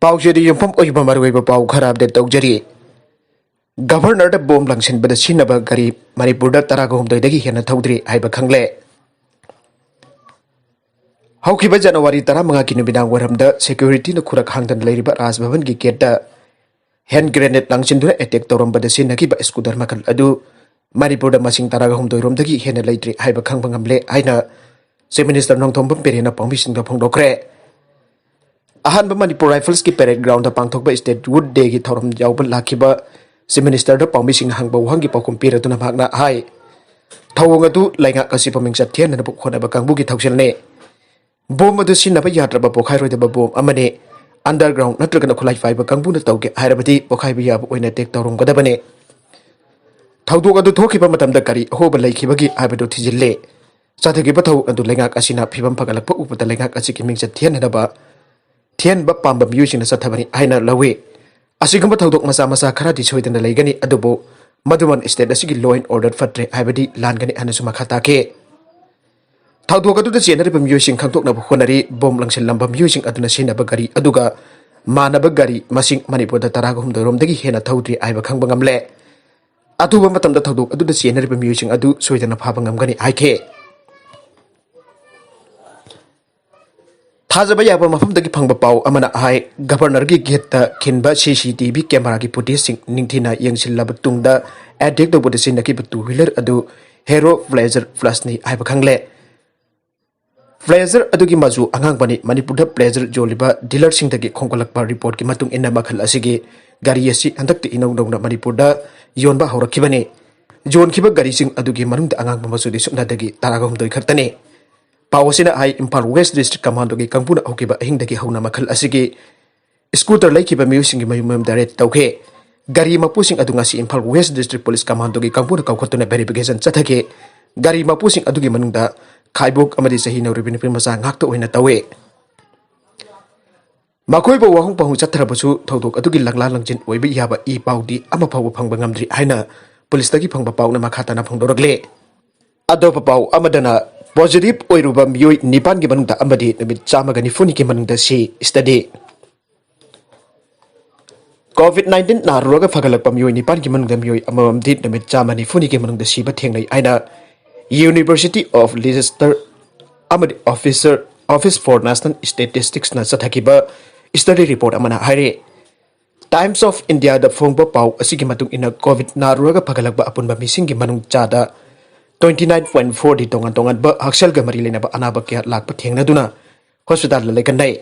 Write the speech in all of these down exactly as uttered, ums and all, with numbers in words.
ꯄꯥꯎꯆꯦꯗ ꯌꯨꯝꯐꯝ ꯑꯣꯏꯕ ꯃꯔꯨꯑꯣꯏꯕ ꯄꯥꯎ ꯈꯔ ꯑꯞꯗꯦꯠ ꯇꯧꯖꯔꯤ꯫ ꯒꯚꯔꯅꯔꯗ ꯕꯣꯝ ꯂꯪꯁꯤꯟꯕꯗ ꯁꯤꯖꯤꯟꯅꯕ ꯒꯥꯔꯤ ꯃꯅꯤꯄꯨꯔꯗ ꯇꯔꯥꯒ ꯍꯨꯝꯗꯣꯏꯗꯒꯤ ꯍꯦꯟꯅ ꯊꯧꯗ꯭ꯔꯤ ꯍꯥꯏꯕ ꯈꯪꯂꯦ꯫ ꯍꯧꯈꯤꯕ ꯖꯅꯋꯥꯔꯤ ꯇꯔꯥꯃꯉꯥꯒꯤ ꯅꯨꯃꯤꯗꯥꯡ ꯋꯥꯏꯔꯝꯗ ꯁꯦꯀ꯭ꯌꯨꯔꯤꯇꯤꯅ ꯈꯨꯔꯛ ꯍꯥꯡꯗꯅ ꯂꯩꯔꯤꯕ ꯔꯥꯖ ꯚꯕꯟꯒꯤ ꯒꯦꯠꯇ ꯍꯦꯟ ꯒ꯭ꯔꯦꯅꯦꯗ ꯂꯪꯁꯤꯟꯗꯨꯅ ꯑꯦꯇꯦꯛ ꯇꯧꯔꯝꯕꯗ ꯁꯤꯖꯤꯟꯅꯈꯤꯕ ꯁ꯭ꯀꯨꯇꯔ ꯃꯈꯜ ꯑꯗꯨ ꯃꯅꯤꯄꯨꯔꯗ ꯃꯁꯤꯡ ꯇꯔꯥꯒ ꯍꯨꯝꯗꯣꯏꯔꯣꯝꯗꯒꯤ ꯍꯦꯟꯅ ꯂꯩꯇ꯭ꯔꯤ ꯍꯥꯏꯕ ꯈꯪꯕ ꯉꯝꯂꯦ ꯍꯥꯏꯅ ꯆꯤꯐ ꯃꯤꯅꯤꯁꯇꯔ ꯅꯣꯡꯊꯣꯝꯕꯝ ꯕꯤꯔꯦꯟꯅ ꯄꯥꯎꯃꯤꯁꯤꯡꯗ ꯐꯣꯡꯗꯣꯛꯈ꯭ꯔꯦ꯫ ꯑꯍꯥꯟꯕ ꯃꯅꯤꯄꯨꯔ ꯔꯥꯏꯐꯜꯁꯀꯤ ꯄꯦꯔꯦꯗ ꯒ꯭ꯔꯥꯎꯟꯗ ꯄꯥꯡꯊꯣꯛꯄ ꯁ꯭ꯇꯦꯠ ꯋꯨꯗ ꯗꯦꯒꯤ ꯊꯧꯔꯝ ꯌꯥꯎꯕ ꯂꯥꯛꯈꯤꯕ ꯆꯤꯐ ꯃꯤꯅꯤꯁꯇꯔꯗ ꯄꯥꯎꯃꯤꯁꯤꯡꯅ ꯍꯪꯕ ꯋꯥꯍꯪꯒꯤ ꯄꯥꯎꯈꯨꯝ ꯄꯤꯔꯗꯨꯅ ꯃꯍꯥꯛꯅ ꯍꯥꯏ, ꯊꯧꯑꯣꯡ ꯑꯗꯨ ꯂꯩꯉꯥꯛ ꯑꯁꯤ ꯄꯨꯛꯅꯤꯡ ꯆꯠꯊꯦꯟꯅꯅꯕ ꯍꯣꯠꯅꯕ ꯀꯥꯡꯕꯨꯒꯤ ꯊꯧꯁꯤꯜꯅꯤ꯫ ꯕꯣꯝ ꯑꯗꯨ ꯁꯤꯖꯤꯟꯅꯕ ꯌꯥꯗ꯭ꯔꯕ ꯄꯣꯈꯥꯏꯔꯣꯏꯗꯕ ꯕꯣꯝ ꯑꯃꯅꯤ꯫ ꯑꯟꯗꯔꯒ꯭ꯔꯥꯎꯟ ꯅꯠꯇ꯭ꯔꯒꯅ ꯈꯨꯠꯂꯥꯏ ꯄꯥꯏꯕ ꯀꯥꯡꯕꯨꯅ ꯇꯧꯒꯦ ꯍꯥꯏꯔꯕꯗꯤ ꯄꯣꯈꯥꯏꯕ ꯌꯥꯕ ꯑꯣꯏꯅ ꯑꯦꯇꯦꯛ ꯇꯧꯔꯝꯒꯗꯕꯅꯤ꯫ ꯊꯧꯗꯣꯛ ꯑꯗꯨ ꯊꯣꯛꯈꯤꯕ ꯃꯇꯝꯗ ꯀꯔꯤ ꯑꯍꯣꯕ ꯂꯩꯈꯤꯕꯒꯦ ꯍꯥꯏꯕꯗꯨ ꯊꯤꯖꯤꯜꯂꯤ꯫ ꯆꯠꯊꯈꯤꯕ ꯊꯧꯑꯣꯡ ꯑꯗꯨ ꯂꯩꯉꯥꯛ ꯑꯁꯤꯅ ꯐꯤꯕꯝ ꯐꯒꯠꯂꯛꯄ ꯎꯕꯗ ꯂꯩꯉꯥꯛ ꯑꯁꯤꯒꯤ ꯃꯤꯡꯆꯠ ꯊꯤꯍꯟꯅꯕ ꯊꯤꯍꯟꯕ ꯄꯥꯝꯕ ꯃꯤꯑꯣꯏꯁꯤꯡꯅ ꯆꯠꯊꯕꯅꯤ ꯍꯥꯏꯅ ꯂꯧꯏ꯫ ꯑꯁꯤꯒꯨꯝꯕ ꯊꯧꯗꯣꯛ ꯃꯆꯥ ꯃꯆꯥ ꯈꯔꯗꯤ ꯁꯣꯏꯗꯅ ꯂꯩꯒꯅꯤ, ꯑꯗꯨꯕꯨ ꯃꯗꯨꯃꯟ ꯁ꯭ꯇꯦꯠ ꯑꯁꯤꯒꯤ ꯂꯣ ꯑꯦꯟ ꯑꯣꯔꯗꯔ ꯐꯠꯇ꯭ꯔꯦ ꯍꯥꯏꯕꯗꯤ ꯂꯥꯟꯒꯅꯤ ꯍꯥꯏꯅꯁꯨ ꯃꯈꯥ ꯇꯥꯈꯤ꯫ ꯊꯧꯗꯣꯛ ꯑꯗꯨꯗ ꯆꯦꯟꯅꯔꯤꯕ ꯃꯤꯑꯣꯏꯁꯤꯡ ꯈꯪꯗꯣꯛꯅꯕ ꯍꯣꯠꯅꯔꯤ꯫ ꯕꯣꯝ ꯂꯪꯁꯤꯜꯂꯝꯕ ꯃꯤꯑꯣꯏꯁꯤꯡ ꯑꯗꯨꯅ ꯁꯤꯖꯤꯟꯅꯕ ꯒꯥꯔꯤ ꯑꯗꯨꯒ ꯃꯥꯟꯅꯕ ꯒꯥꯔꯤ ꯃꯁꯤꯡ ꯃꯅꯤꯄꯨꯔꯗ ꯇꯔꯥꯒ ꯍꯨꯝꯗꯣꯏꯔꯣꯝꯗꯒꯤ ꯍꯦꯟꯅ ꯊꯧꯗ꯭ꯔꯤ ꯍꯥꯏꯕ ꯈꯪꯕ ꯉꯝꯂꯦ꯫ ꯑꯊꯨꯕ ꯃꯇꯝꯗ ꯊꯧꯗꯣꯛ ꯑꯗꯨꯗ ꯆꯦꯟꯅꯔꯤꯕ ꯃꯤꯑꯣꯏꯁꯤꯡ ꯑꯗꯨ ꯁꯣꯏꯗꯅ ꯐꯥꯕ ꯉꯝꯒꯅꯤ ꯍꯥꯏꯈꯤ꯫ ꯊꯥꯖꯕ ꯌꯥꯕ ꯃꯐꯝꯗꯒꯤ ꯐꯪꯕ ꯄꯥꯎ ꯑꯃꯅ ꯍꯥꯏ, ꯒꯚꯔꯅꯔꯒꯤ ꯒꯦꯠꯇ ꯈꯤꯟꯕ ꯁꯤ ꯁꯤ ꯇꯤ ꯚꯤ ꯀꯦꯃꯦꯔꯥꯒꯤ ꯐꯨꯇꯦꯖꯁꯤꯡ ꯅꯤꯡꯊꯤꯅ ꯌꯦꯡꯁꯤꯜꯂꯕ ꯇꯨꯡꯗ ꯑꯦꯇꯦꯛ ꯇꯧꯕꯗ ꯁꯤꯖꯤꯟꯅꯈꯤꯕ ꯇꯨ ꯋꯤꯂꯔ ꯑꯗꯨ ꯍꯦꯔꯣ ꯕ꯭ꯂꯦꯖꯔ ꯄ꯭ꯂꯁꯅꯤ ꯍꯥꯏꯕ ꯈꯪꯂꯦ꯫ ꯕ꯭ꯂꯦꯖꯔ ꯑꯗꯨꯒꯤ ꯃꯆꯨ ꯑꯉꯥꯡꯕꯅꯤ꯫ ꯃꯅꯤꯄꯨꯔꯗ ꯕ꯭ꯂꯦꯖꯔ ꯌꯣꯜꯂꯤꯕ ꯗꯤꯂꯔꯁꯤꯡꯗꯒꯤ ꯈꯣꯝꯒꯠꯂꯛꯄ ꯔꯤꯄꯣꯔꯠꯀꯤ ꯃꯇꯨꯡ ꯏꯟꯅ ꯃꯈꯜ ꯑꯁꯤꯒꯤ ꯒꯥꯔꯤ ꯑꯁꯤ ꯍꯟꯗꯛꯇ ꯏꯅꯧ ꯅꯧꯅ ꯃꯅꯤꯄꯨꯔꯗ ꯌꯣꯟꯕ ꯍꯧꯔꯛꯈꯤꯕꯅꯤ꯫ ꯌꯣꯟꯈꯤꯕ ꯒꯥꯔꯤꯁꯤꯡ ꯑꯗꯨꯒꯤ ꯃꯅꯨꯡꯗ ꯑꯉꯥꯡꯕ ꯃꯆꯨꯗꯤ ꯁꯨꯞꯅꯗꯒꯤ ꯇꯔꯥꯒ ꯍꯨꯝꯗꯣꯏ ꯈꯛꯇꯅꯤ꯫ ꯄꯥꯎ ꯑꯁꯤꯅ ꯍꯥꯏ, ꯏꯝꯐꯥꯜ ꯋꯦꯁ ꯗꯤꯁꯇ꯭ꯔꯤꯛ ꯀꯃꯥꯟꯗꯣꯒꯤ ꯀꯥꯡꯕꯨꯅ ꯍꯧꯈꯤꯕ ꯑꯍꯤꯡꯗꯒꯤ ꯍꯧꯅ ꯃꯈꯜ ꯑꯁꯤꯒꯤ ꯁ꯭ꯀꯨꯇꯔ ꯂꯩꯈꯤꯕ ꯃꯤꯑꯣꯏꯁꯤꯡꯒꯤ ꯃꯌꯨꯝ ꯃꯌꯨꯝꯗ ꯔꯦꯗ ꯇꯧꯈꯤ꯫ ꯒꯥꯔꯤ ꯃꯄꯨꯁꯤꯡ ꯑꯗꯨ ꯉꯁꯤ ꯏꯝꯐꯥꯜ ꯋꯦꯁ ꯗꯤꯁꯇ꯭ꯔꯤꯛ ꯄꯨꯂꯤꯁ ꯀꯃꯥꯟꯗꯣꯒꯤ ꯀꯥꯡꯕꯨꯅ ꯀꯧꯈꯠꯇꯨꯅ ꯚꯦꯔꯤꯐꯤꯀꯦꯁꯟ ꯆꯠꯊꯈꯤ꯫ ꯒꯥꯔꯤ ꯃꯄꯨꯁꯤꯡ ꯑꯗꯨꯒꯤ ꯃꯅꯨꯡꯗ ꯈꯥꯏꯕꯣꯛ ꯑꯃꯗꯤ ꯆꯍꯤ ꯅꯧꯔꯤꯕ ꯅꯨꯄꯤ ꯃꯆꯥ ꯉꯥꯛꯇ ꯑꯣꯏꯅ ꯇꯧꯏ꯫ ꯃꯈꯣꯏꯕꯨ ꯋꯥꯍꯪ ꯄꯥꯎꯍꯪ ꯆꯠꯊꯔꯕꯁꯨ ꯊꯧꯗꯣꯛ ꯑꯗꯨꯒꯤ ꯂꯪꯂꯥ ꯂꯪꯖꯤꯟ ꯑꯣꯏꯕ ꯌꯥꯕ ꯏ ꯄꯥꯎꯗꯤ ꯑꯃ ꯐꯥꯎꯕ ꯐꯪꯕ ꯉꯝꯗ꯭ꯔꯤ ꯍꯥꯏꯅ ꯄꯨꯂꯤꯁꯇꯒꯤ ꯐꯪꯕ ꯄꯥꯎꯅ ꯃꯈꯥ ꯇꯥꯅ ꯐꯣꯡꯗꯣꯔꯛꯂꯤ꯫ ꯑꯇꯣꯞꯄ ꯄꯥꯎ ꯑꯃꯗꯅ, ꯄꯣꯖꯤꯇꯤꯚ ꯑꯣꯏꯔꯨꯕ ꯃꯤꯑꯣꯏ ꯅꯤꯄꯥꯟꯒꯤ ꯃꯅꯨꯡꯗ ꯑꯃꯗꯤ ꯅꯨꯃꯤꯠ ꯆꯥꯝꯃꯒ ꯅꯤꯐꯨꯅꯤꯒꯤ ꯃꯅꯨꯡꯗ ꯁꯤ ꯁ꯭ꯇꯗꯤ꯫ ꯀꯣꯚꯤꯗ ꯅꯥꯏꯟꯇꯤꯟ ꯅꯥꯔꯨꯔꯒ ꯐꯒꯠꯂꯛꯄ ꯃꯤꯑꯣꯏ ꯅꯤꯄꯥꯟꯒꯤ ꯃꯅꯨꯡꯗ ꯃꯤꯑꯣꯏ ꯑꯃꯃꯝꯗꯤ ꯅꯨꯃꯤꯠ ꯆꯥꯝꯃ ꯅꯤꯐꯨꯅꯤꯒꯤ ꯃꯅꯨꯡꯗ ꯁꯤꯕ ꯊꯦꯡꯅꯩ ꯍꯥꯏꯅ University of Leicester ꯑꯃꯗꯤ Officer, Office for National Statisticsꯅ ꯆꯠꯊꯈꯤꯕ study report ꯑꯃꯅ ꯍꯥꯏꯔꯤ꯫ Times of Indiaꯗ ꯐꯣꯡꯕ ꯄꯥꯎ ꯑꯁꯤꯒꯤ ꯃꯇꯨꯡ ꯏꯟꯅ, ꯀꯣꯚꯤꯗ ꯅꯥꯔꯨꯔꯒ ꯐꯒꯠꯂꯛꯄ ꯑꯄꯨꯟꯕ ꯃꯤꯁꯤꯡꯒꯤ ꯃꯅꯨꯡ ꯆꯥꯗ twenty nine point fourꯗꯤ ꯇꯣꯉꯥꯟ ꯇꯣꯉꯥꯟꯕ ꯍꯛꯁꯦꯜꯒ ꯃꯔꯤ ꯂꯩꯅꯕ ꯑꯅꯥꯕ ꯀꯌꯥ ꯂꯥꯛꯄ ꯊꯦꯡꯅꯗꯨꯅ ꯍꯣꯁꯄꯤꯇꯥꯜꯗ ꯂꯩꯀꯟꯅꯩ꯫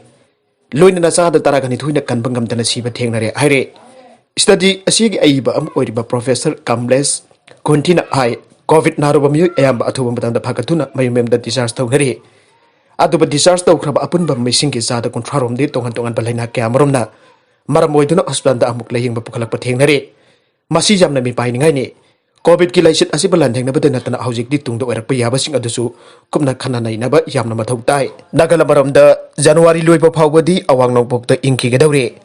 ꯂꯣꯏꯅꯅ ꯆꯥꯗ ꯇꯔꯥꯒ ꯅꯤꯊꯣꯏꯅ ꯀꯟꯕ ꯉꯝꯗꯅ ꯁꯤꯕ ꯊꯦꯡꯅꯔꯦ ꯍꯥꯏꯔꯦ꯫ Study ꯑꯁꯤꯒꯤ ꯑꯏꯕ ꯑꯃ ꯑꯣꯏꯔꯤꯕ Professor ꯀꯝꯂꯦꯁ ꯀꯨꯟꯊꯤꯅ ꯍꯥꯏ, ꯀꯣꯚꯤꯗ ꯅꯥꯔꯨꯕ ꯃꯤꯑꯣꯏ ꯑꯌꯥꯝꯕ ꯑꯊꯨꯕ ꯃꯇꯝꯗ ꯐꯒꯠꯇꯨꯅ ꯃꯌꯨꯝ ꯃꯌꯨꯝꯗ discharge ꯇꯧꯅꯔꯤ꯫ ꯑꯗꯨꯕꯨ discharge ꯇꯧꯈ꯭ꯔꯕ ꯑꯄꯨꯟꯕ ꯃꯤꯁꯤꯡꯒꯤ ꯆꯥꯗ ꯀꯨꯟꯊ꯭ꯔꯥ ꯔꯣꯝꯗꯤ ꯇꯣꯉꯥꯟ ꯇꯣꯉꯥꯟꯕ ꯂꯥꯏꯅꯥ ꯀꯌꯥ ꯑꯃꯔꯣꯝꯅ ꯃꯔꯝ ꯑꯣꯏꯗꯨꯅ ꯍꯣꯁꯄꯤꯇꯥꯜꯗ ꯑꯃꯨꯛ ꯂꯥꯌꯦꯡꯕ ꯄꯨꯈꯠꯂꯛꯄ ꯊꯦꯡꯅꯔꯤ꯫ ꯃꯁꯤ ꯌꯥꯝꯅ ꯃꯤꯄꯥꯏꯅꯤꯡꯉꯥꯏꯅꯤ꯫ ꯀꯣꯚꯤꯗꯀꯤ ꯂꯥꯏꯆꯠ ꯑꯁꯤꯕꯨ ꯂꯥꯟꯊꯦꯡꯅꯕꯗ ꯅꯠꯇꯅ ꯍꯧꯖꯤꯛꯇꯤ ꯇꯨꯡꯗ ꯑꯣꯏꯔꯛꯄ ꯌꯥꯕꯁꯤꯡ ꯑꯗꯨꯁꯨ ꯀꯨꯞꯅ ꯈꯟꯅ ꯅꯩꯅꯕ ꯌꯥꯝꯅ ꯃꯊꯧ ꯇꯥꯏ꯫ ꯅꯥꯒꯥꯂꯝ ꯃꯔꯣꯝꯗ ꯖꯅꯋꯥꯔꯤ ꯂꯣꯏꯕ ꯐꯥꯎꯕꯗꯤ ꯑꯋꯥꯡ ꯅꯣꯡꯄꯣꯛꯇ ꯏꯪꯈꯤꯒꯗꯧꯔꯤ꯫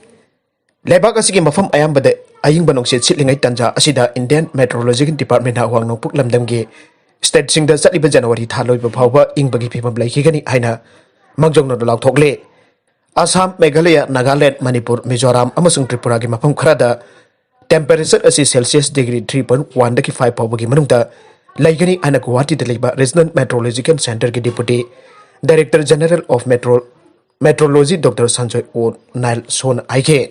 ꯂꯩꯕꯥꯛ ꯑꯁꯤꯒꯤ ꯃꯐꯝ ꯑꯌꯥꯝꯕꯗ ꯑꯏꯪꯕ ꯅꯨꯡꯁꯤꯠ ꯁꯤꯠꯂꯤꯉꯩ ꯇꯥꯟꯖꯥ ꯑꯁꯤꯗ Indian Meteorological Departmentꯅ ꯑꯋꯥꯡ ꯅꯣꯡꯄꯣꯛ ꯂꯝꯗꯝꯒꯤ stateꯁꯤꯡꯗ ꯆꯠꯂꯤꯕ ꯖꯅꯋꯥꯔꯤ ꯊꯥ ꯂꯣꯏꯕ ꯐꯥꯎꯕ ꯏꯪꯕꯒꯤ ꯐꯤꯕꯝ ꯂꯩꯈꯤꯒꯅꯤ ꯍꯥꯏꯅ ꯃꯥꯡꯖꯧꯅꯅ ꯂꯥꯎꯊꯣꯛꯂꯦ꯫ ꯑꯁꯥꯝ, ꯃꯦꯘꯥꯂꯌꯥ, ꯅꯥꯒꯥꯂꯦꯟꯗ, ꯃꯅꯤꯄꯨꯔ, ꯃꯤꯖꯣꯔꯥꯝ ꯑꯃꯁꯨꯡ ꯇ꯭ꯔꯤꯄꯨꯔꯥꯒꯤ ꯃꯐꯝ ꯈꯔꯗ temperature ꯑꯁꯤ Celsius degree three point one ꯗꯒꯤ five ꯐꯥꯎꯕꯒꯤ ꯃꯅꯨꯡꯗ ꯂꯩꯒꯅꯤ ꯍꯥꯏꯅ ꯒꯨꯋꯥꯍꯥꯇꯤꯗ ꯂꯩꯕ Regional Meteorological Centreꯒꯤ Deputy Director General of Metro, Meteorology Doctor Sanjoy O Nailsonꯅ ꯍꯥꯏꯈꯤ꯫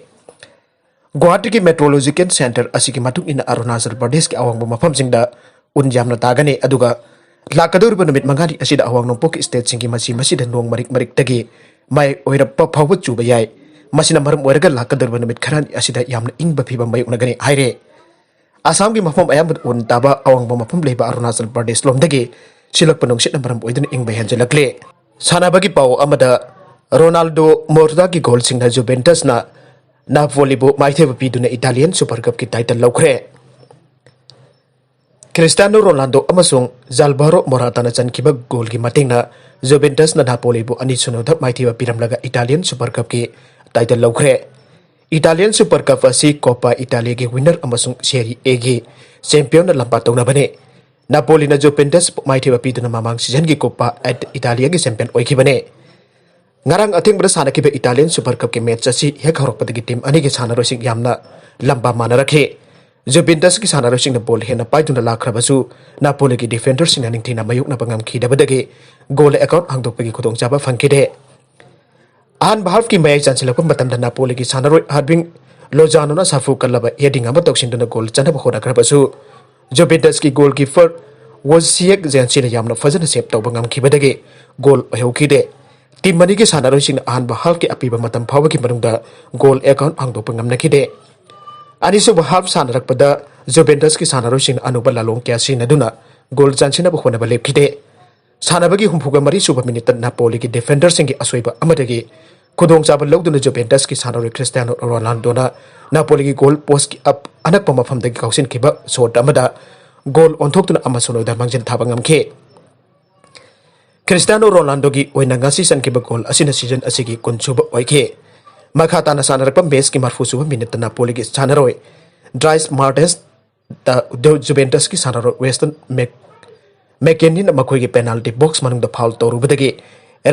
ꯒꯨꯋꯥꯍꯥꯇꯤꯒꯤ Meteorological Centre ꯑꯁꯤꯒꯤ ꯃꯇꯨꯡ ꯏꯟꯅ ꯑꯔꯨꯅꯥꯆꯜ ꯄ꯭ꯔꯗꯦꯁꯀꯤ ꯑꯋꯥꯡꯕ ꯃꯐꯝꯁꯤꯡꯗ ꯎꯟ ꯌꯥꯝꯅ ꯇꯥꯒꯅꯤ, ꯑꯗꯨꯒ ꯂꯥꯛꯀꯗꯧꯔꯤꯕ ꯅꯨꯃꯤꯠ ꯃꯉꯥꯅꯤ ꯑꯁꯤꯗ ꯑꯋꯥꯡ ꯅꯣꯡꯄꯣꯛꯀꯤ stateꯁꯤꯡꯒꯤ ꯃꯆꯤ ꯃꯆꯤꯗ ꯅꯣꯡ ꯃꯔꯤꯛ ꯃꯔꯤꯛꯇꯒꯤ ꯃꯌꯥꯏ ꯑꯣꯏꯔꯞꯄ ꯐꯥꯎꯕ ꯆꯨꯕ ꯌꯥꯏ꯫ ꯃꯁꯤꯅ ꯃꯔꯝ ꯑꯣꯏꯔꯒ ꯂꯥꯛꯀꯗꯧꯔꯤꯕ ꯅꯨꯃꯤꯠ ꯈꯔꯅꯤ ꯑꯁꯤꯗ ꯌꯥꯝꯅ ꯏꯪꯕ ꯐꯤꯕꯝ ꯃꯥꯌꯣꯛꯅꯒꯅꯤ ꯍꯥꯏꯔꯦ꯫ ꯑꯁꯥꯝꯒꯤ ꯃꯐꯝ ꯑꯌꯥꯝꯕꯗ ꯎꯟ ꯇꯥꯕ, ꯑꯋꯥꯡꯕ ꯃꯐꯝ ꯂꯩꯕ ꯑꯔꯨꯅꯥꯆꯜ ꯄ꯭ꯔꯗꯦꯁ ꯂꯣꯝꯗꯒꯤ ꯁꯤꯜꯂꯛꯄ ꯅꯨꯡꯁꯤꯠꯅ ꯃꯔꯝ ꯑꯣꯏꯗꯨꯅ ꯏꯪꯕ ꯍꯦꯟꯖꯤꯜꯂꯛꯂꯦ꯫ ꯁꯥꯟꯅꯕꯒꯤ ꯄꯥꯎ ꯑꯃꯗ, ꯔꯣꯅꯥꯜꯗꯣ ꯃꯣꯔꯇꯥꯒꯤ ꯒꯣꯜꯁꯤꯡꯅ ꯖꯨꯚꯦꯟꯇꯁꯅ ꯅꯥꯄꯣꯂꯤꯕꯨ ꯃꯥꯏꯊꯤꯕ ꯄꯤꯗꯨꯅ Italian Super Cupꯀꯤ title ꯂꯧꯈ꯭ꯔꯦ꯫ ꯈ꯭ꯔꯤꯁꯇꯤꯌꯥꯅꯣ ꯔꯣꯅꯥꯜꯗꯣ ꯑꯃꯁꯨꯡ ꯖꯥꯜꯚꯥꯔꯣ ꯃꯣꯔꯥꯇꯥꯅ ꯆꯟꯈꯤꯕ ꯒꯣꯜꯒꯤ ꯃꯇꯦꯡꯅ ꯖꯨꯚꯦꯟꯇꯁꯅ ꯅꯥꯄꯣꯂꯤꯕꯨ ꯑꯅꯤ ꯁꯤꯅꯣꯗ ꯃꯥꯏꯊꯤꯕ ꯄꯤꯔꯝꯂꯒ Italian Super Cupꯀꯤ title ꯂꯧꯈ꯭ꯔꯦ꯫ Italian Super Cup ꯑꯁꯤ Coppa Italiaꯒꯤ winner ꯑꯃꯁꯨꯡ Serie Aꯒꯤ championꯅ ꯂꯝꯕꯥ ꯇꯧꯅꯕꯅꯤ꯫ ꯅꯥꯄꯣꯂꯤꯅ ꯖꯨꯚꯦꯟꯇꯁꯄꯨ ꯃꯥꯏꯊꯤꯕ ꯄꯤꯗꯨꯅ ꯃꯃꯥꯡ seasonꯒꯤ Coppa Italiaꯒꯤ champion ꯑꯣꯏꯈꯤꯕꯅꯤ꯫ ꯉꯔꯥꯡ ꯑꯊꯦꯡꯕꯗ ꯁꯥꯟꯅꯈꯤꯕ Italian Super Cupꯀꯤ match ꯑꯁꯤ ꯍꯦꯛ ꯍꯧꯔꯛꯄꯗꯒꯤ team ꯑꯅꯤꯒꯤ ꯁꯥꯟꯅꯔꯣꯏꯁꯤꯡ ꯌꯥꯝꯅ ꯂꯝꯕꯥ ꯃꯥꯟꯅꯔꯛꯈꯤ꯫ Juventusꯀꯤ ꯁꯥꯟꯅꯔꯣꯏꯁꯤꯡꯅ ball ꯍꯦꯟꯅ ꯄꯥꯏꯗꯨꯅ ꯂꯥꯛꯈ꯭ꯔꯕꯁꯨ, Napoliꯒꯤ defenderꯁꯤꯡꯅ ꯅꯤꯡꯊꯤꯅ ꯃꯥꯌꯣꯛꯅꯕ ꯉꯝꯈꯤꯗꯕꯗꯒꯤ goal account ꯍꯥꯡꯗꯣꯛꯄꯒꯤ ꯈꯨꯗꯣꯡꯆꯥꯕ ꯐꯪꯈꯤꯗꯦ꯫ ꯑꯍꯥꯟꯕ halfꯀꯤ ꯃꯌꯥꯏ ꯆꯟꯁꯤꯜꯂꯛꯄ ꯃꯇꯝꯗ Napoliꯒꯤ ꯁꯥꯟꯅꯔꯣꯏ Hirving Lozanoꯅ ꯁꯥꯐꯨ ꯀꯜꯂꯕ heading ꯑꯃ ꯇꯧꯁꯤꯟꯗꯨꯅ goal ꯆꯟꯅꯕ ꯍꯣꯠꯅꯈ꯭ꯔꯕꯁꯨ, Juventusꯀꯤ goalkeeper Wojciech Szczęsnyꯅ ꯌꯥꯝꯅ ꯐꯖꯅ save ꯇꯧꯕ ꯉꯝꯈꯤꯕꯗꯒꯤ goal ꯑꯣꯏꯍꯧꯈꯤꯗꯦ꯫ Team ꯑꯅꯤꯒꯤ ꯁꯥꯟꯅꯔꯣꯏꯁꯤꯡꯅ ꯑꯍꯥꯟꯕ halfꯀꯤ ꯑꯄꯤꯕ ꯃꯇꯝ ꯐꯥꯎꯕꯒꯤ ꯃꯅꯨꯡꯗ goal account ꯍꯥꯡꯗꯣꯛꯄ ꯉꯝꯅꯈꯤꯗꯦ꯫ ꯑꯅꯤꯁꯨꯕ half ꯁꯥꯟꯅꯔꯛꯄꯗ Juventusꯀꯤ ꯁꯥꯟꯅꯔꯣꯏꯁꯤꯡꯅ ꯑꯅꯧꯕ ꯂꯥꯂꯣꯡ ꯀꯌꯥ ꯁꯤꯖꯤꯟꯅꯗꯨꯅ goal ꯆꯟꯁꯤꯟꯅꯕ ꯍꯣꯠꯅꯕ ꯂꯦꯞꯈꯤꯗꯦ꯫ ꯁꯥꯟꯅꯕꯒꯤ ꯍꯨꯝꯐꯨꯒ ꯃꯔꯤ ꯁꯨꯕ minuteꯇ Napoliꯒꯤ defenderꯁꯤꯡꯒꯤ ꯑꯁꯣꯏꯕ ꯑꯃꯗꯒꯤ ꯈꯨꯗꯣꯡꯆꯥꯕ ꯂꯧꯗꯨꯅ Juventusꯀꯤ ꯁꯥꯟꯅꯔꯣꯏ Cristiano Ronaldoꯅ Napoliꯒꯤ goal postꯀꯤ ꯑꯞ-, ꯑꯅꯛꯄ ꯃꯐꯝꯗꯒꯤ ꯀꯥꯎꯁꯤꯟꯈꯤꯕ shot ꯑꯃꯗ goal ꯑꯣꯟꯊꯣꯛꯇꯨꯅ ꯑꯃ ꯁꯨꯅꯣꯗ ꯃꯥꯡꯖꯤꯜ ꯊꯥꯕ ꯉꯝꯈꯤ꯫ Cristiano Ronaldoꯒꯤ ꯑꯣꯏꯅ ꯉꯁꯤ ꯆꯟꯈꯤꯕ goal ꯑꯁꯤꯅ season ꯑꯁꯤꯒꯤ ꯀꯨꯟ ꯁꯨꯕ ꯑꯣꯏꯈꯤ꯫ ꯃꯈꯥ ꯇꯥꯅ ꯁꯥꯟꯅꯔꯛꯄ matchꯀꯤ ꯃꯔꯐꯨ ꯁꯨꯕ minuteꯇ Napoliꯒꯤ ꯁꯥꯟꯅꯔꯣꯏ Dries Mertens ꯇ Juventusꯀꯤ ꯁꯥꯟꯅꯔꯣꯏ Weston Mac-, McKennieꯅ ꯃꯈꯣꯏꯒꯤ penalty box ꯃꯅꯨꯡꯗ foul ꯇꯧꯔꯨꯕꯗꯒꯤ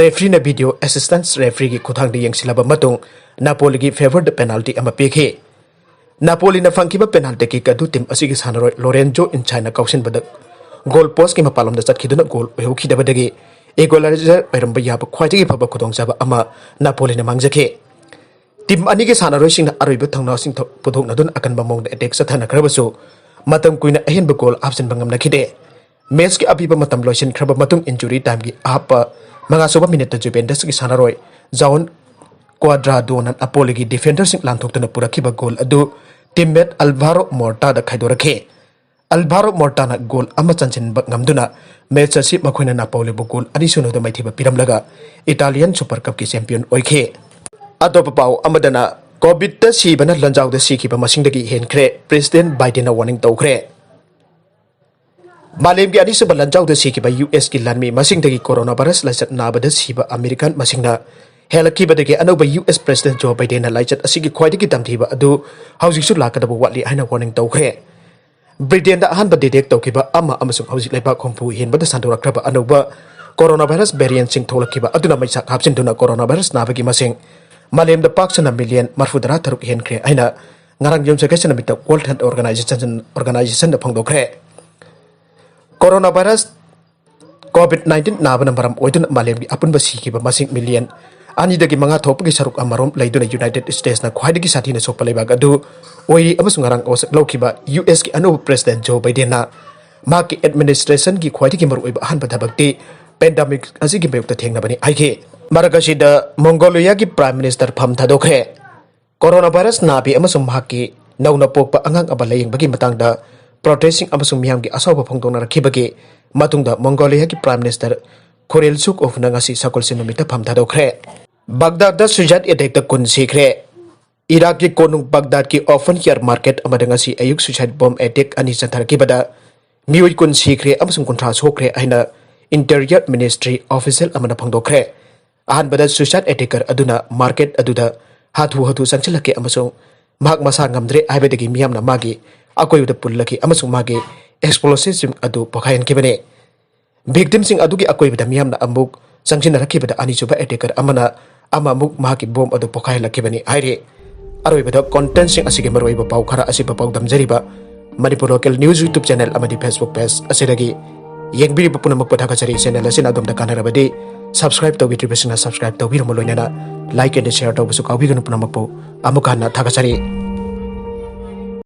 refereeꯅ video assistance refereeꯒꯤ ꯈꯨꯠꯊꯥꯡꯗ ꯌꯦꯡꯁꯤꯜꯂꯕ ꯃꯇꯨꯡ Napoliꯒꯤ favourꯗ penalty ꯑꯃ ꯄꯤꯈꯤ꯫ Napoliꯅ ꯐꯪꯈꯤꯕ penalty kick ꯑꯗꯨ team ꯑꯁꯤꯒꯤ ꯁꯥꯟꯅꯔꯣꯏ Lorenzo Insigneꯅ ꯀꯥꯎꯁꯤꯟꯕꯗ goal postꯀꯤ ꯃꯄꯥꯟꯂꯣꯝꯗ ꯆꯠꯈꯤꯗꯨꯅ goal ꯑꯣꯏꯍꯧꯈꯤꯗꯕꯗꯒꯤ equalizer ꯑꯣꯏꯔꯝꯕ ꯌꯥꯕ ꯈ꯭ꯋꯥꯏꯗꯒꯤ ꯐꯕ ꯈꯨꯗꯣꯡꯆꯥꯕ ꯑꯃ Napoliꯅ ꯃꯥꯡꯖꯈꯤ꯫ Team ꯑꯅꯤꯒꯤ ꯁꯥꯟꯅꯔꯣꯏꯁꯤꯡꯅ ꯑꯔꯣꯏꯕ ꯊꯧꯅꯥꯁꯤꯡ ꯊ-, ꯄꯨꯊꯣꯛꯅꯗꯨꯅ ꯑꯀꯟꯕ ꯃꯑꯣꯡꯗ attack ꯆꯠꯊꯅꯈ꯭ꯔꯕꯁꯨ, ꯃꯇꯝ ꯀꯨꯏꯅ ꯑꯍꯦꯟꯕ goal ꯍꯥꯞꯆꯤꯟꯕ ꯉꯝꯅꯈꯤꯗꯦ꯫ Matchꯀꯤ ꯑꯄꯤꯕ ꯃꯇꯝ ꯂꯣꯏꯁꯤꯟꯈ꯭ꯔꯕ ꯃꯇꯨꯡ injury timeꯒꯤ ꯑꯍꯥꯞꯄ ꯃꯉꯥꯁꯨꯕ minuteꯇ Juventusꯀꯤ ꯁꯥꯟꯅꯔꯣꯏ João Cuadradoꯅ Napoliꯒꯤ defenderꯁꯤꯡ ꯂꯥꯟꯊꯣꯛꯇꯨꯅ ꯄꯨꯔꯛꯈꯤꯕ goal ꯑꯗꯨ teammate Alvaro Morataꯗ ꯈꯥꯏꯗꯣꯔꯛꯈꯤ꯫ Alvaro Morataꯅ goal ꯑꯃ ꯆꯟꯁꯤꯟꯕ ꯉꯝꯗꯨꯅ match ꯑꯁꯤ ꯃꯈꯣꯏꯅ Napoliꯕꯨ goal ꯑꯅꯤ ꯁꯨꯅꯨꯗ ꯃꯥꯏꯊꯤꯕ ꯄꯤꯔꯝꯂꯒ Italian Super Cupꯀꯤ champion ꯑꯣꯏꯈꯤ꯫ ꯑꯇꯣꯞꯄ ꯄꯥꯎ ꯑꯃꯗꯅ, COVIDꯇ ꯁꯤꯕꯅ ꯂꯥꯟꯖꯥꯎꯗ ꯁꯤꯈꯤꯕ ꯃꯁꯤꯡꯗꯒꯤ ꯍꯦꯟꯈ꯭ꯔꯦ, President Bidenꯅ warning ꯇꯧꯈ꯭ꯔꯦ꯫ ꯃꯥꯂꯦꯝꯒꯤ ꯑꯅꯤꯁꯨꯕ ꯂꯥꯟꯖꯥꯎꯗ ꯁꯤꯈꯤꯕ US ꯀꯤ ꯂꯥꯟꯃꯤ ꯃꯁꯤꯡꯗꯒꯤ coronavirus ꯂꯥꯏꯆꯠ ꯅꯥꯕꯗ ꯁꯤꯕ American ꯃꯁꯤꯡꯅ ꯍꯦꯜꯂꯛꯈꯤꯕꯗꯒꯤ ꯑꯅꯧꯕ US President Joe Bidenꯅ ꯂꯥꯏꯆꯠ ꯑꯁꯤꯒꯤ ꯈ꯭ꯋꯥꯏꯗꯒꯤ ꯇꯝꯊꯤꯕ ꯑꯗꯨ ꯍꯧꯖꯤꯛꯁꯨ ꯂꯥꯛꯀꯗꯕ ꯋꯥꯠꯂꯤ ꯍꯥꯏꯅ warning ꯇꯧꯈ꯭ꯔꯦ꯫ Britainꯗ ꯑꯍꯥꯟꯕ detect ꯇꯧꯈꯤꯕ ꯑꯃ ꯑꯃꯁꯨꯡ ꯍꯧꯖꯤꯛ ꯂꯩꯕꯥꯛ ꯍꯨꯝꯐꯨ ꯍꯦꯟꯕꯗ ꯁꯟꯗꯣꯔꯛꯈ꯭ꯔꯕ ꯑꯅꯧꯕ Coronavirus variantꯁꯤꯡ ꯊꯣꯛꯂꯛꯈꯤꯕ ꯑꯗꯨꯅ ꯃꯩꯆꯥꯛ ꯍꯥꯞꯆꯤꯟꯗꯨꯅ coronavirus ꯅꯥꯕꯒꯤ ꯃꯁꯤꯡ ꯃꯥꯂꯦꯝꯗ ꯄꯥꯛ ꯁꯟꯅ million ꯃꯔꯤꯐꯨꯇꯔꯥ ꯇꯔꯨꯛ ꯍꯦꯟꯈ꯭ꯔꯦ ꯍꯥꯏꯅ ꯉꯔꯥꯡ ꯌꯨꯝꯁꯀꯩꯁ ꯅꯨꯃꯤꯠꯇ World Health Organization, Organizationꯗ ꯐꯣꯡꯗꯣꯛꯈ꯭ꯔꯦ꯫ Coronavirus COVID nineteen ꯅꯥꯕꯅ ꯃꯔꯝ ꯑꯣꯏꯗꯨꯅ ꯃꯥꯂꯦꯝꯒꯤ ꯑꯄꯨꯟꯕ ꯁꯤꯈꯤꯕ ꯃꯁꯤꯡ million ꯑꯅꯤꯗꯒꯤ ꯃꯉꯥ ꯊꯣꯛꯄꯒꯤ ꯁꯔꯨꯛ ꯑꯃꯔꯣꯝ ꯂꯩꯗꯨꯅ United Statesꯅ ꯈ꯭ꯋꯥꯏꯗꯒꯤ ꯁꯥꯊꯤꯅ ꯁꯣꯛꯄ ꯂꯩꯕꯥꯛ ꯑꯗꯨ ꯑꯣꯏꯔꯤ ꯑꯃꯁꯨꯡ ꯉꯔꯥꯡ ꯋꯥꯁꯛ ꯂꯧꯈꯤꯕ USꯀꯤ ꯑꯅꯧꯕ President Joe Bidenꯅ ꯃꯍꯥꯛꯀꯤ administrationꯒꯤ ꯈ꯭ꯋꯥꯏꯗꯒꯤ ꯃꯔꯨꯑꯣꯏꯕ ꯑꯍꯥꯟꯕ ꯊꯕꯛꯇꯤ pandemic ꯑꯁꯤꯒꯤ ꯃꯥꯌꯣꯛꯇ ꯊꯦꯡꯅꯕꯅꯤ ꯍꯥꯏꯈꯤ꯫ ꯃꯔꯛ ꯑꯁꯤꯗ Mongoliaꯒꯤ Prime Minister ꯐꯝ ꯊꯥꯗꯣꯛꯈ꯭ꯔꯦ꯫ Coronavirus ꯅꯥꯕꯤ ꯑꯃꯁꯨꯡ ꯃꯍꯥꯛꯀꯤ ꯅꯧꯅ ꯄꯣꯛꯄ ꯑꯉꯥꯡ ꯑꯃ ꯂꯥꯌꯦꯡꯕꯒꯤ ꯃꯇꯥꯡꯗ protestꯁꯤꯡ ꯑꯃꯁꯨꯡ ꯃꯤꯌꯥꯝꯒꯤ ꯑꯁꯥꯎꯕ ꯐꯣꯡꯗꯣꯛꯅꯔꯛꯈꯤꯕꯒꯤ ꯃꯇꯨꯡꯗ Mongoliaꯒꯤ Prime Minister Khurelsukovꯅ ꯉꯁꯤ ꯁꯒꯣꯜꯁꯦꯟ ꯅꯨꯃꯤꯠꯇ ꯐꯝ ꯊꯥꯗꯣꯛꯈ꯭ꯔꯦ꯫ ꯕꯒꯗꯥꯗ suicide attackꯇ ꯀꯨꯟ ꯁꯤꯈ꯭ꯔꯦ꯫ ꯏꯔꯥꯛꯀꯤ ꯀꯣꯅꯨꯡ ꯕꯒꯗꯥꯗꯀꯤ open air market ꯑꯃꯗ ꯉꯁꯤ ꯑꯌꯨꯛ suicide bomb attack ꯑꯅꯤ ꯆꯠꯊꯔꯛꯈꯤꯕꯗ ꯃꯤꯑꯣꯏ ꯀꯨꯟ ꯁꯤꯈ꯭ꯔꯦ ꯑꯃꯁꯨꯡ ꯀꯨꯟꯊ꯭ꯔꯥ ꯁꯣꯛꯈ꯭ꯔꯦ ꯍꯥꯏꯅ Interior Ministry official ꯑꯃꯅ ꯐꯣꯡꯗꯣꯛꯈ꯭ꯔꯦ꯫ ꯑꯍꯥꯟꯕꯗ suicide attacker ꯑꯗꯨꯅ market ꯑꯗꯨꯗ ꯍꯥꯊꯨ ꯍꯥꯊꯨ ꯆꯪꯁꯤꯜꯂꯛꯈꯤ ꯑꯃꯁꯨꯡ ꯃꯍꯥꯛ ꯃꯁꯥ ꯉꯝꯗ꯭ꯔꯦ ꯍꯥꯏꯕꯗꯒꯤ ꯃꯤꯌꯥꯝꯅ ꯃꯥꯒꯤ ꯑꯀꯣꯏꯕꯗ ꯄꯨꯜꯂꯛꯈꯤ ꯑꯃꯁꯨꯡ ꯃꯥꯒꯤ explosiveꯁꯤꯡ ꯑꯗꯨ ꯄꯣꯈꯥꯏꯍꯟꯈꯤꯕꯅꯤ꯫ Victimꯁꯤꯡ ꯑꯗꯨꯒꯤ ꯑꯀꯣꯏꯕꯗ ꯃꯤꯌꯥꯝꯅ ꯑꯃꯨꯛ ꯆꯪꯁꯤꯟꯅꯔꯛꯈꯤꯕꯗ ꯑꯅꯤꯁꯨꯕ attacker ꯑꯃꯅ ꯑꯃ ꯑꯃꯨꯛ ꯃꯍꯥꯛꯀꯤ bomb ꯑꯗꯨ ꯄꯣꯈꯥꯏꯍꯜꯂꯛꯈꯤꯕꯅꯤ ꯍꯥꯏꯔꯤ꯫ ꯑꯔꯣꯏꯕꯗ contentꯁꯤꯡ ꯑꯁꯤꯒꯤ ꯃꯔꯨꯑꯣꯏꯕ ꯄꯥꯎ ꯈꯔ ꯑꯁꯤ ꯄꯥꯎꯗꯝꯖꯔꯤꯕ Manipur Local News YouTube channel ꯑꯃꯗꯤ Facebook page ꯑꯁꯤꯗꯒꯤ ꯌꯦꯡꯕꯤꯔꯤꯕ ꯄꯨꯝꯅꯃꯛꯄꯨ ꯊꯥꯒꯠꯆꯔꯤ꯫ Channel ꯑꯁꯤꯅ ꯑꯗꯣꯝꯗ ꯀꯥꯟꯅꯔꯕꯗꯤ subscribe ꯇꯧꯕꯤꯗ꯭ꯔꯤꯕꯁꯤꯡꯅ subscribe ꯇꯧꯕꯤꯔꯝꯃꯨ, ꯂꯣꯏꯅꯅ like and share ꯇꯧꯕꯁꯨ ꯀꯥꯎꯕꯤꯒꯅꯨ꯫ ꯄꯨꯝꯅꯃꯛꯄꯨ ꯑꯃꯨꯛ ꯍꯟꯅ ꯊꯥꯒꯠꯆꯔꯤ꯫